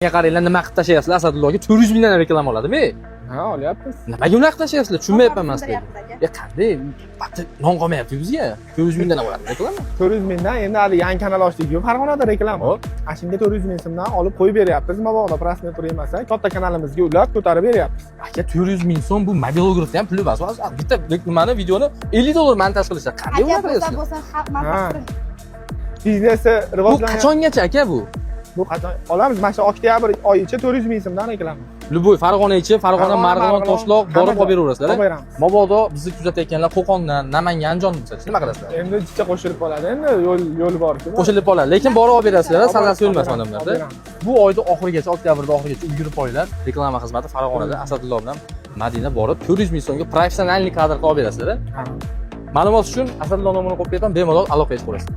Qaranglar, nima qilib tashlayapsizlar Asadulloga? 400 mingdan reklama oladimi? Ha, olyapmiz. Nimaga unaqa qilib tashlayapsizlar, tushunmayapman man sizlarga. Aka. E, qanday bitta non qolmayapti bizga, 400 mingdan oladi reklama. 400 mingdan. Endi hali yangi kanal ochdik-ku Farg'onada, reklama. Hop. Ana shunga 400 ming so'mdan olib qo'yib beryapmiz. Mabodo просмотр yemasa, katta kanalimizga ulab ko'tarib beryapmiz. Aka, 400 ming so'm bu mobilografni ham puli emas. Bitta nimani, videoni 50 dollar montaj qilishadi. Qanday Aka, unaqa bo'lsa qilyapsizlar? Bo'lsa, xalq manfaati. Biznesi Bu rivojlangan. qachongacha, aka, bu? Bu qachon olamiz? Mana shu oktyabr oyicha 400 ming so'mdan reklama. Любой Farg'ona ichi, Farg'ona, Farg'ona, Marg'ilon, Marg'ilon, Toshloq hamma borib olib joy. beraverasizlar. Olib beramiz. Mabodo bizni kuzatayotganlar Qo'qondan, Namangan, Andijon bo'lsa, nima qilasizlar? Endi jicha qo'shilib qoladi. Endi yo'l bor-ku. Qo'shilib qoladi, lekin borib olib berasizlar, Olib sallasi beramiz, o'lmasin odamlarda. Olib beramiz. Bu oyda oxirigacha, oktyabrda oxirigacha ulgurib qo'yinglar. Reklama xizmati Farg'onada Asadullo bilan Madina borib 400 ming so'mga профессиональный kadr qilib olib berasizlar. Ha. Ma'lumot uchun Asadullo nomini qo'yib beraman, bemalol aloqaga chiqaverasiz.